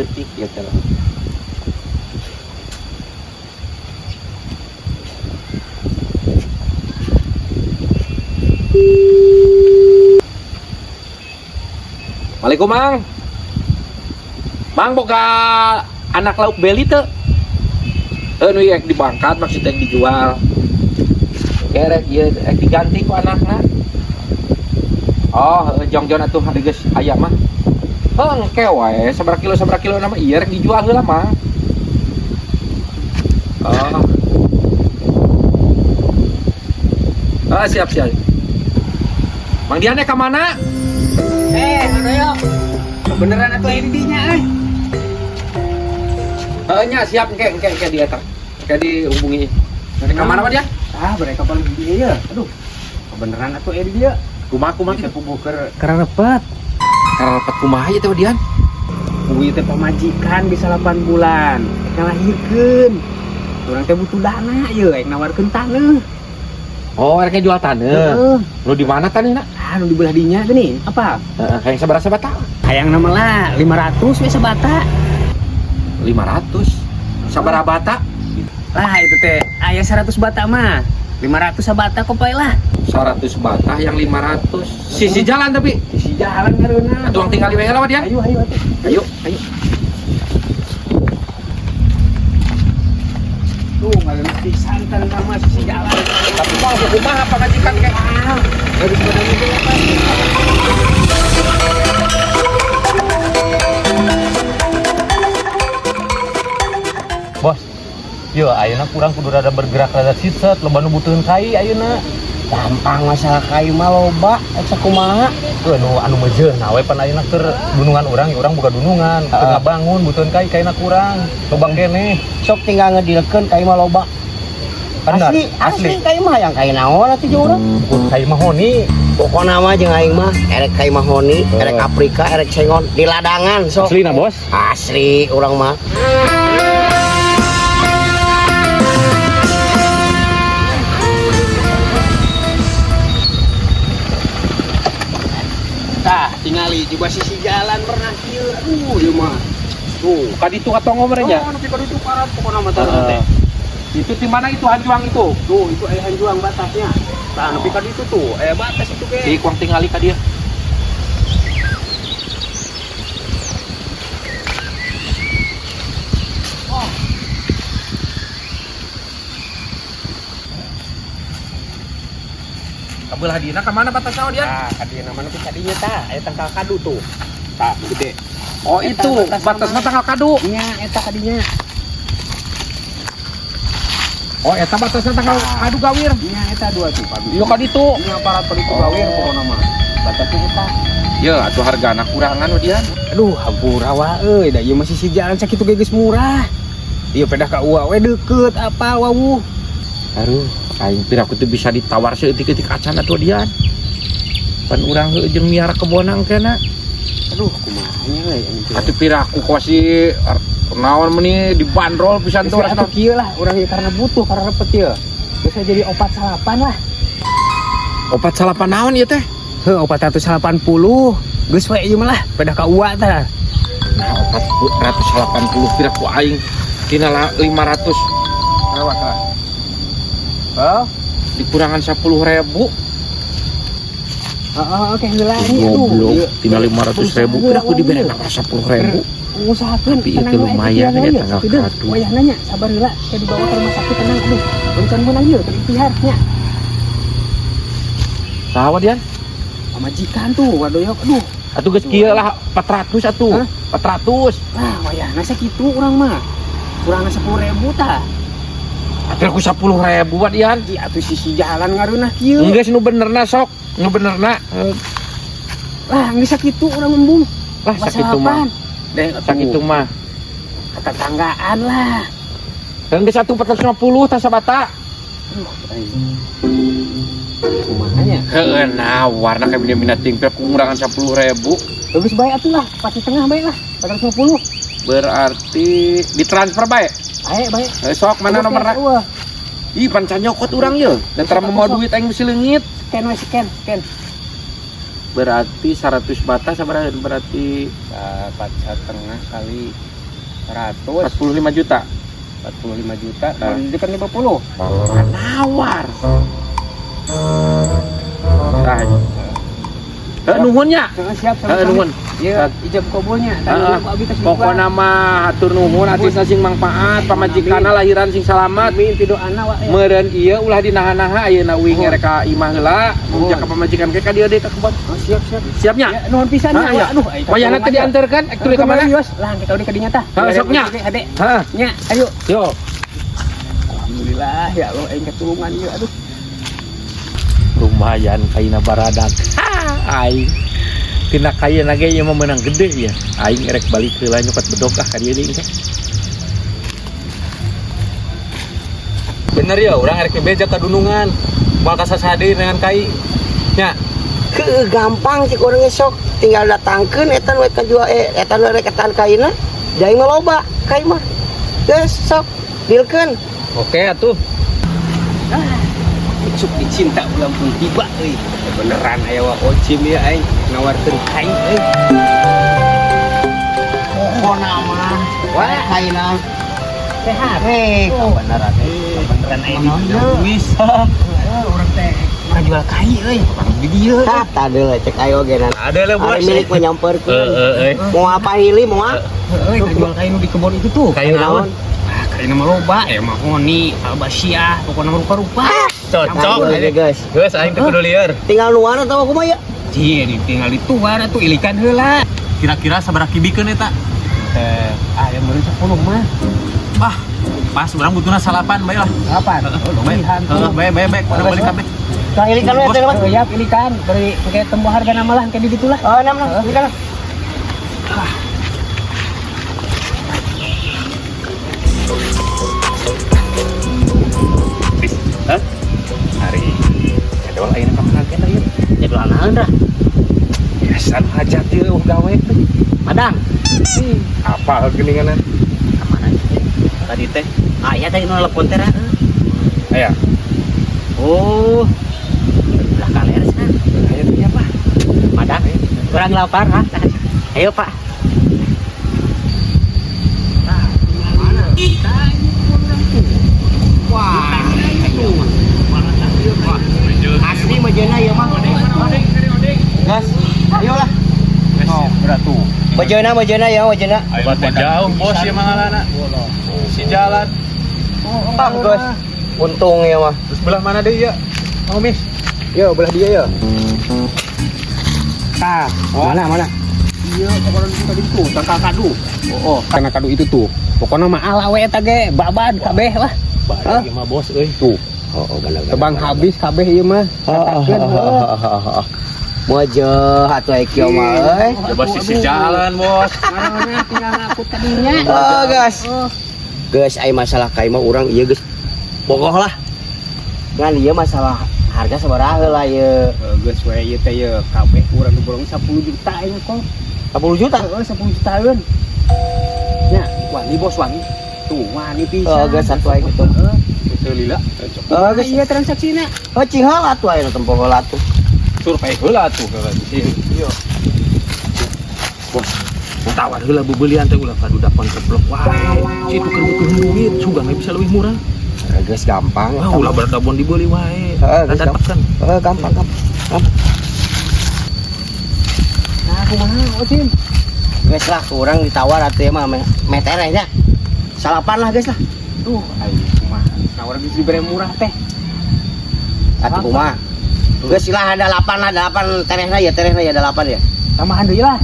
Leutik ya teh. Assalamualaikum, Mang. Mang boga anak lauk beli teu? Eh, nu rek dibangkat, maksudnya rek dijual. Kerek ieu rek diganti ku anakna. Oh, heuh, jongjon atuh hari geus aya mah. Heuh, engke wae sabaraha kilo nama ieu rek dijual heula, Mang. Oh. Ah, siap siap. Mang Dian ka mana? Eh, Mang. Kebeneran atuh aya di dinya euy. Heeh nya, siap, engke engke engke di eta. Engke dihubungi. Ka mana, Pak Dian? Ah, mereka paling di dieu ya. Aduh. Kebeneran atuh aya di dieu. Kumaha kumaha? Kita puguh keur kararepet. Kararepet kumaha ieu teh, Pak Dian? Puguh teh pamajikan bisa 8 bulan. Rek ngalahirkeun. Urang teh butuh dana ieu, rek nawarkeun taneuh. Oh, rek jual taneuh. Heeh. Nu di mana taneuhna? Ah, nu di belah dinya geuning. Apa? Heeh, hayang sabaraha sabata? Hayang nama lah 500 we sabata. 500. Sabaraha bata? Lah itu teh aya 100 bata mah. 500 sabata kok pae lah. 100 bata yang 500. Sisi jalan tapi. Sisi jalan ngareuna. Atuh tinggal we heula, Pak Dian. Ayo ayo atuh. Ayo, ayo. Tuh ngareuna pisan tanah mah sisi jalan. Tapi mau kumaha pamajikan kayak Ah, harus pada itu apa? Bos, yo ayeuna kurang kudu rada bergerak rada siset, loba nu butuheun kai ayeuna. Gampang, masalah kayu mah loba, rek sakumaha? Tuh anu anu meujeun we pan ayeuna keur dunungan urang, ya urang boga dunungan, keur ngabangun butuheun kai, kaina kurang. Loba keneh. Sok tinggal ngedilkeun, kayu mah loba. Benar, Asli, asli, kayu mah hayang kayu naon atuh jeung urang. Kai mahoni. Pokona mah jeung aing mah erek kayu mahoni, erek Afrika, erek sengon di ladangan sok. Asli na, Bos. Asli urang mah. Tah, tingali juga sisi jalan pernah kieu. Aduh, ieu mah. Tuh, ka ditu ka tonggo merenya. Oh, nepi ka ditu parah pokona mah tanah teh. Itu di mana itu hanjuang itu? Tuh, itu aya hanjuang batasnya. Tah, nepi ka ditu tuh, aya batas itu ge. Di kuang tingali ka dia. Kabelah dina ka mana batasna dia? Tah, ka dieu mah nepi ka dinya tah, aya tangkal kadu tuh. Tah, nu gede. Oh, Eta itu batasna batasna mah. Tangkal kadu. Nya, eta ka dinya. Oh, eta batasna tangkal kadu gawir. Nya eta dua tuh, padu. Iya ka ditu. Nya aparat ka ditu gawir pokona mah. Batasnya eta. Ya, atuh hargana kurangan dia. Aduh, hampura wa euy, da ieu mah sisi jalan sakitu ge geus murah. Ieu pedah ka uwa we deukeut apal wawuh. Aduh, aing pira aku tuh bisa ditawar saeutik-eutik acan atuh dian. Pan urang heueuh jeung miara kebonang kena. Aduh, kumaha nya euy anjing teh. Atuh pira aku kuasi naon meuni dibandrol pisan Geus tuh we atuh kieu lah, urang ieu karena butuh karena repet ieu. Geus we jadi 48 lah. 48 naon ieu teh? Heuh, 480. Geus we ieu mah lah, pedah ka uwa tah. Nah, 480 pira ku aing tina 500 Berapa tah? Oh, dikurangan 10.000. heeh, oke heula ini aduh. Goblok, Ieu. tina 500.000 pira aku dibere 10.000. Usahakeun. Tapi itu lumayan ya, tanggal kadu. Wayah nanya, sabar heula, kayak dibawa ke rumah sakit tenang aduh. Encan meunang ieu keur ikhtiar nya. Saha Dian? Pamajikan tuh, waduh aduh. Atuh geus kieu lah 400 atuh. Hah? 400. Lah wayahna sakitu urang mah. Kurangna 10.000 tah. Atuh aku 10.000 Pak Dian. Di atuh sisi jalan ngareunah kieu. Geus nu benerna sok, nu benerna. Lah geus sakitu urang embung. Lah sakitu mah. Deh atuh Sakitu mah. Tetanggaan lah. Dan geus atuh 450 tah sabata. Aduh, aing. Kumaha nya? Heeh, nawar na kayak minat ting kurangan 10.000. Bagus baik atuh lah, 4,5 baik lah, 450. Berarti ditransfer bae. Baik, baik. Eh, sok mana nomorna? Wah, Ih, pan nyokot urang ye. Dan tara mau duit aing mesti leungit. scan we, scan, scan. Berarti 100 bata sabaraha, berarti? 4,5 kali 100. 45 juta. 45 juta. Ah. Itu kan 50. Nawar. Tah. Eh, nuhun nya. Heeh, siap. Heeh, nuhun. Iya, ijab kabulnya. Heeh. Pokokna mah hatur nuhun, atisna sing mangpaat, pamajikanna lahiran sing salamat. Amin, pidoana wa ya. Meureun ieu ulah dinaha-naha, ayeuna uing Nuhun. rek ka imah heula, Nuhun. mun ka pamajikan ke ka dieu deui ka kebon. Oh, siap, siap. Siapnya? Ya, nuhun pisan Ah, ya. iya. Aduh, ai Wayahna teh diantarkan, ek tuluy ka mana? Yos, lah kita udah ka dinya tah. Hah, sok nya. Ade. Heeh. Nya, ayo. Yo. Alhamdulillah ya Allah, aing ketulungan ieu, aduh. Lumayan kaina baradak. Aing tina kaina ge ieu mah meunang gede ya. Aing erek balik heula nyokot bedog ah ka dieu deui teh. Bener ya, urang erek beja ka dunungan. Moal kasasadi dengan kai. Nya, Ke gampang cik urang sok tinggal datangkeun eta nu kajual, eta nu rek etan kaina. Jai mah loba kai mah. Geus sok dealkeun. Oke atuh. Cuk dicinta ulang pun tiba euy. Beneran aya wa Ocim ya, aing nawarkeun kai euy. Pokona mah. Wah, Kaina. sehat. Hei, Oh, beneran. Beneran aing Wis. Heeh, urang teh ngajual kai euy. Di dieu. Tah tadi lah cek ayo ge nan. Ada lah bos. Ari milik mah nyamperkeun. Heeh, euy. Mau apa hili mau ah? Heeh, ngajual kai nu di kebon itu tuh. Kai naon? Ah, kai mah loba, ya mahoni, albasiah, pokokna mah rupa-rupa. Cocok. Ayo, guys. Geus aing teu kudu lieur. Tinggal nuan atau kumaha ya? Cie, tinggal dituar atuh ilikan heula. Kira-kira sabaraha kibikeun eta? Teh, ah yang beli 10 mah. Ah, pas urang butuhna salapan bae lah. Kapan? Heeh, Oh, bae. lumayan tuh. Heeh, bae bae bae, urang balik kabeh. Tah ilikan we teh mah. Oh, ya, ilikan. Beri kayak tempo harga nama lah, kayak gitu lah. Oh, enam lah, ilikan lah. Hah? Hari jadwal ayeuna ka mana ge ieu? Jadwal naon dah? Biasa nu hajat ieu gawe teh. Madang. Apa geuninganan? Kemana Tadi teh Ah, iya tadi nu telepon teh. aya. Oh. Belah kaler sana. Aya teh apa? Madang. Kurang lapar, ha? Ayo, Pak. Mana? Wah. Asli mah ieu mah. Gas. Ayolah. Oh, berat tuh. Bejana bejana ya bejana. Obat jauh bos ya mangalana. Si jalan. Ah, Gus. Untung ya mah. Terus belah mana deh ya? Mau mis? Yo, belah dia ya. Tah, mana mana? Iya, pokoknya itu tadi tuh, tangkal kadu. Oh, karena kadu itu tuh. Pokoknya mah ala we eta ge, babad kabeh lah. Bahaya mah bos euy. Tuh, Oh, oh bener. tebang habis kabeh ieu mah. Katakeun, heuh. Mojo atuh kieu mah euy. Coba sisi jalan bos. Mana tinggal ngakut tadinya. Oh, gas. Geus ai masalah kai mah urang ieu geus bogoh lah. Ngan ieu masalah harga sabaraha heula ieu? Geus we ieu teh ieu kabeh urang diborong 10 juta ieu kok. 10 juta. Heeh, 10 jutaan. Nya, wani bos wani. Tuh, wani pisan. Oh, geus atuh aing gitu. Heeh. Teu lila. Oh, geus. Iya transaksina. Oh, cing heula atuh aing tempo heula atuh. Survei heula atuh heula di sini. Bos, tawar heula bebelian teh ulah kadu dapan keblok wae. Situ keur butuh duit, sugan we bisa leuwih murah. Geus gampang. Wah, ulah berdabon dibeli wae. Heeh, geus Rada gampang. tekan. Heeh, gampang gampang. Nah, kumaha Ocim? Geus lah kurang ditawar atuh ya mah meh tereh nya. Salapan lah geus lah. Tuh, ayo kumaha. Nawar geus dibere murah teh. Atuh kumaha? Geus lah ada 8 lah, 8 terehna ya, terehna ya 8 ya. Tambahan deui lah.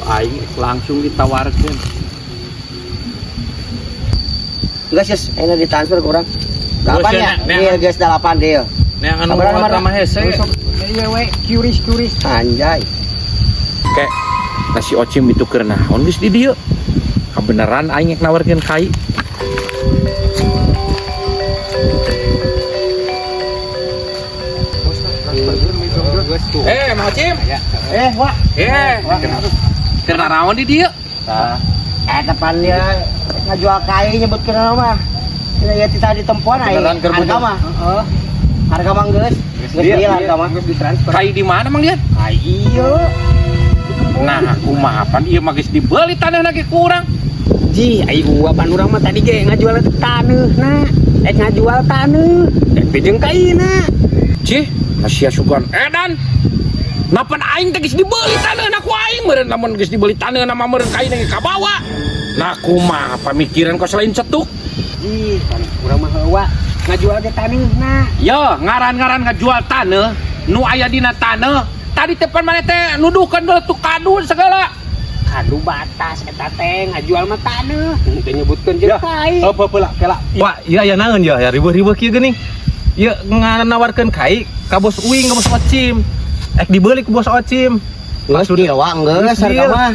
Aing langsung ditawarkeun. Geus geus, ayeuna ditransfer ke urang. 8 Geus, ya? ya, Deal geus 8 deal. Neangan nu Kabaran, kuat kabaran. mah hese. Sok ieu we QRIS QRIS. Anjay. Kayak nasi Ocim itu keur naon geus di dieu. Kabeneran aing rek nawarkeun kai. Geus tuh. Eh, Mang Ocim. Eh, wah. Eh, keur naraon di dieu? Tah. Eh, depan dia ngajual kai nyebutkeun nama mah. Ya tadi tempoan ai. Beneran keur Harga mah. Heeh. Harga mah geus. Geus deal harga mah. Geus ditransfer. Kai di mana, Mang Dian? Ah, iya. Nah, kumaha pan ieu mah geus dibeli tanah ge kurang. Ji, ai gua pan urang mah tadi ge ngajual taneuh na. Ek ngajual taneuh. Dek teh jeung kaina. Cih, sia sugan edan. Napan aing teh geus dibeli taneuhna ku aing meureun, lamun geus dibeli taneuhna mah meureun kaina ge kabawa. Nah, kumaha pamikiran kok selain cetuk? Ji, pan urang mah heuwa ngajual ge taneuhna. Yo, ngaran-ngaran ngajual taneuh, nu aya dina taneuh. Tadi teh pan maneh teh nuduhkeun deui tuh kadu segala. Kadu batas eta teh ngajual mah taneuh. Teu nyebutkeun jeung Ya. kai. Oh, peula kela. Wah, iya ya naon ya, ya ribuh-ribuh kieu geuning. Ieu nawarkeun kai ka bos Uing, ka bos Ocim. Ek dibeli ku bos Ocim. Geus deal wa geus harga mah.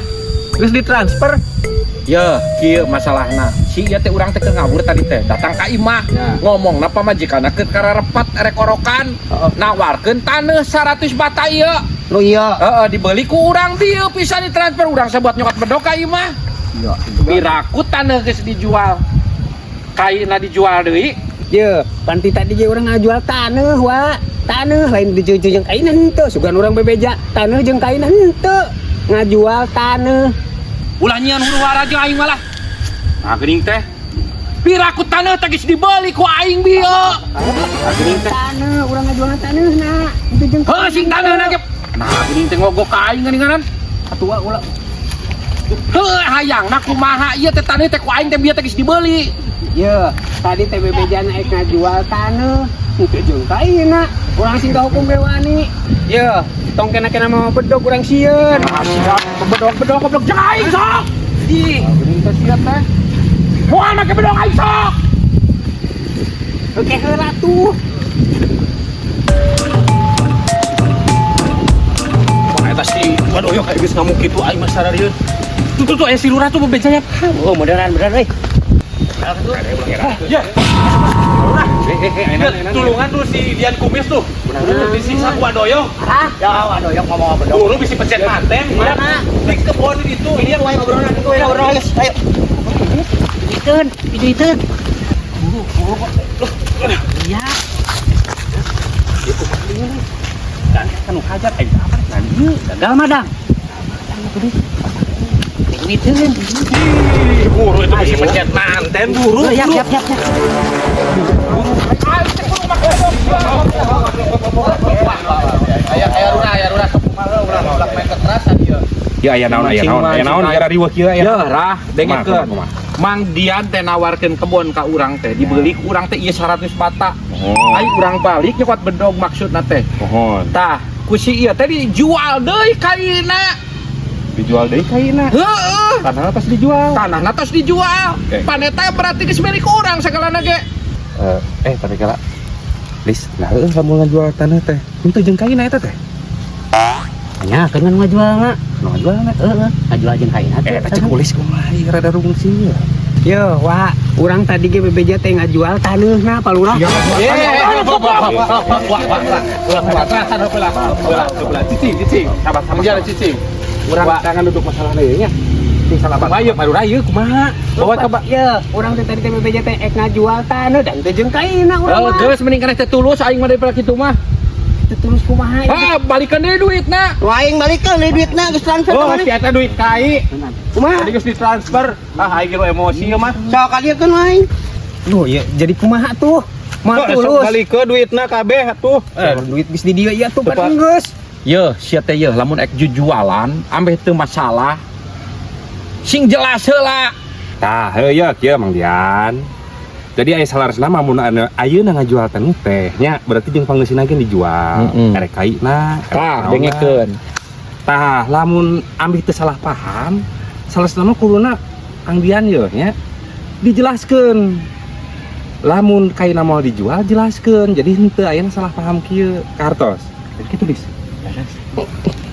Geus ditransfer. Ya, kieu masalahna. Si ieu teh urang teh keur ngawur tadi teh, datang ka imah. Ya. Ngomong napa majikanna keur kararepat erek orokan, nawarkeun taneuh 100 bata ieu. Nu iya. Heeh, dibeli ku urang dieu bisa ditransfer urang sabuat nyokot bedog ka imah. Iya. Piraku taneuh geus dijual. Kaina dijual deui. Ye, pan ti tadi ge urang ngajual taneuh wa. Taneuh lain dijual jeung kaina henteu. Sugan urang bebeja taneuh jeung kaina henteu. Ngajual taneuh. Ulah nyian huru hara jeung aing malah. Nah, geuning teh. Piraku taneuh teh geus dibeli ku aing bieu. Nah, geuning teh. Taneuh urang ngajual taneuhna. Henteu jeung Heuh, sing taneuhna ge. Nah, geuning teh ngogok ka aing geuninganan. Atuh wa ulah. Heuh, hayangna kumaha ieu teh taneuh teh ku aing teh bieu teh geus dibeli. Ye, tadi teh bebejana ek ngajual taneuh. Henteu jeung kaina. Urang sing hukum ge wani. Ye, tong kena-kena mah bedog urang sieun. Ah, siap bedog-bedog goblok jeung aing sok. Ih, Geuning teh sia teh. Moal make bedog aing sok. Oke heula tuh. Wah, eta si waduh yo kayak geus ngamuk kitu aing mah sararieun. Tuh tuh tuh aya si lurah tuh bebejanya. Oh, beneran beneran euy. Ya, Eh, eh, tulungan tuh si Dian Kumis tuh. Disiksa ku Adoyong. Ah, ya aduh yang ngomong apa dong. Buru bisi pencet manten. Mana? Di kebon itu. Ini wae obrolan itu wae obrolan geus. Ayo. Duiteun, duiteun. Iya. Dan kan nu hajar aing apa nah ieu. Gagal madang. Duiteun. Ih, buru itu bisi pencet manten buru. Ya, siap siap siap. Aing teh kudu make bedog. Aya aya rurah aya rurah sok kumaha urang ulah main kekerasan ieu. Ya aya naon aya naon aya naon gara riweuh kieu aya. Ya, rah, dengekeun. Kumaha, kumaha? Mang Dian teh nawarkeun kebon ka urang teh, dibeli ku urang teh ieu 100 bata. Oh. Ai urang balik nyokot bedog maksudna teh. Mohon. Tah, ku si ieu teh dijual deui kaina. Dijual deui kaina. Heeh. Tanahna tos dijual. Tanahna tos dijual. Oke. Paneta berarti geus milik urang sagalana ge. Eh, tapi kala Lis, nah heueuh lamun ngajual tanah teh. Henteu jeung kaina eta teh. Nya, keun ngajualna. Nu ngajualna. Heeh, ngajual jeung kaina teh. Eh, eta cek ulis kumaha ieu rada rungsi ya. Yo, wah, urang tadi ge bebeja teh ngajual taneuhna Pak Lurah. Eh, wah, wah, wah, wah, cicing, cicing. Sabar, sabar. Cicing. Urang jangan duduk masalah deui nya. Cing salah kumaha ieu, Pak Lurah ieu kumaha? Bawa ke Ye, urang teh tadi teh bebeja teh ek ngajual taneuh dan teh jeung kaina urang Oh, mah. geus mending keneh teh tulus aing mah daripada kitu mah. Teu tulus kumaha ieu? Ah, balikan deui duitna. Wah, aing balikeun deui duitna geus transfer ka Oh, mana? si eta duit kai. Kumaha? Tadi geus ditransfer. Ah, aing geus emosi ieu mah. Sok kadiekeun wae. Duh, ya jadi kumaha tuh? Mah tulus. Balikeun duitna kabeh atuh. Eh, duit geus di dieu ieu tuh Tepat. pan geus. Ye, sia teh ye lamun ek jujualan ambeh teu masalah. Sing jelas heula. Tah, heuh ye kieu Mang Dian. Jadi aya salaresna mah mun anu ayeuna ngajual taneuh teh nya berarti jeung panggeusina ge dijual. Erek kaina, erek Tah, naonna. dengekeun. Tah, lamun ambih teu salah paham, salaresna mah kuduna Kang Dian ye nya dijelaskeun. Lamun kaina mau dijual jelaskeun. Jadi henteu aya salah paham kieu kartos. Jadi kitu bis.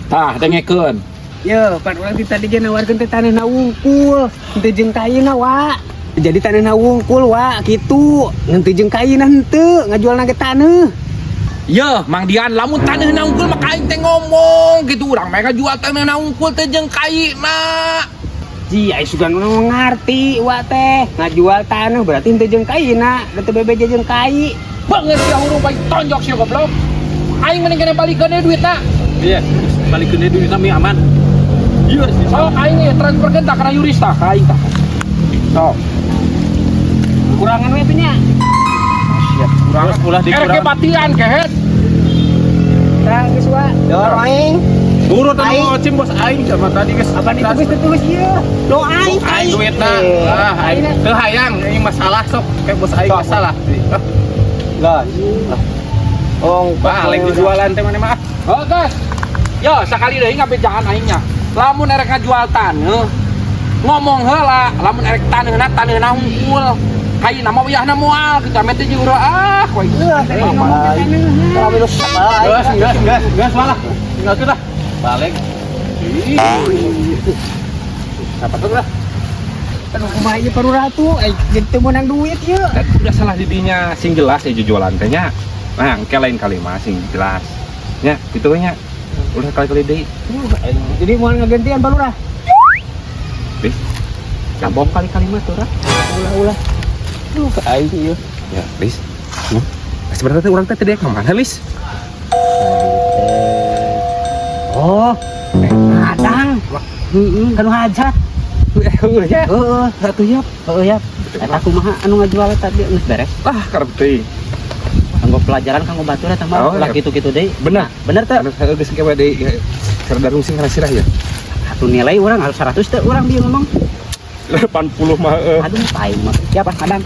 Tah, dengekeun. Ye, pan urang ti tadi ge nawarkeun teh taneuhna wungkul, henteu jeung kaina wa. Jadi taneuhna wungkul wa kitu. Henteu jeung kaina henteu ngajualna ge taneuh. Ye, Mang Dian lamun taneuhna unggul mah aing teh ngomong gitu urang mah ngajual taneuhna unggul teh jeung kaina. Ji, ai sugan urang ngarti wa teh. Ngajual tanah berarti henteu jeung kaina, da teu bebeja jeung kai. Banget sia huruf baik tonjok sia, goblok. Aing mending kena balikeun deui duitna. Iya, balikeun deui duitna mi aman. Iya, Sok aing ya transferkeun tah kana Yuris tah ka aing tah. Sok. Kurangan we teh nya. Siap. Kurang ulah Erek dikurang. Batian kehet. Tah geus wa. Dor aing. Turut Aing. anu cim bos aing sama tadi geus. Apa itu geus tertulis ieu? Lo aing. Aing duitna. Eh. Ah, aing teu hayang aing masalah sok kayak bos aing Sok. masalah. Ah, Gas. Oh, balik dijualan teh mana mah. Oh, guys. Yo, sakali deui ngabejaan aingnya. Lamun erek ngajual taneuh, ngomong heula, lamun erek taneuhna taneuhna hungkul. Kaina mah wayahna moal kitu ame teh jeung urang ah koe. Tadi ngomong ke taneuhna. Kami lu salah. Gas, gas, gas, gas malah. Tinggalkeun lah. Balik. Siapa tuh lah? Aduh, kumaha ieu Pak Lurah tuh? Ai jadi teu meunang duit ieu. Dan udah salah didinya sing jelas ya jualan teh nya. Nah, engke lain kali mah sing jelas. Nya, gitu we nya. Udah kali-kali deui. Jadi mau ngegantian Pak Lurah? Bis. Kabok kali-kali mah tuh. Ulah-ulah. Duh, aing ieu. Ya, Lis. Sebenarnya teh urang teh tadi ka mana, Lis? Oh, kadang. Heeh, kan hajat. Heuh ya. Heeh, Satu ya. heeh ya. Eta kumaha anu ngajual tadi geus beres? Ah, karep teuing. Kanggo pelajaran kanggo batur eta mah Oh, ulah iya. kitu-kitu deui. Bener. Bener teh? Anu heuh geus engke we deui keur darungsing kana sirah ya. Atuh nilai urang harus 100 teh urang bieu ngomong. 80 mah heuh. Aduh, aing mah. Siapa kadang.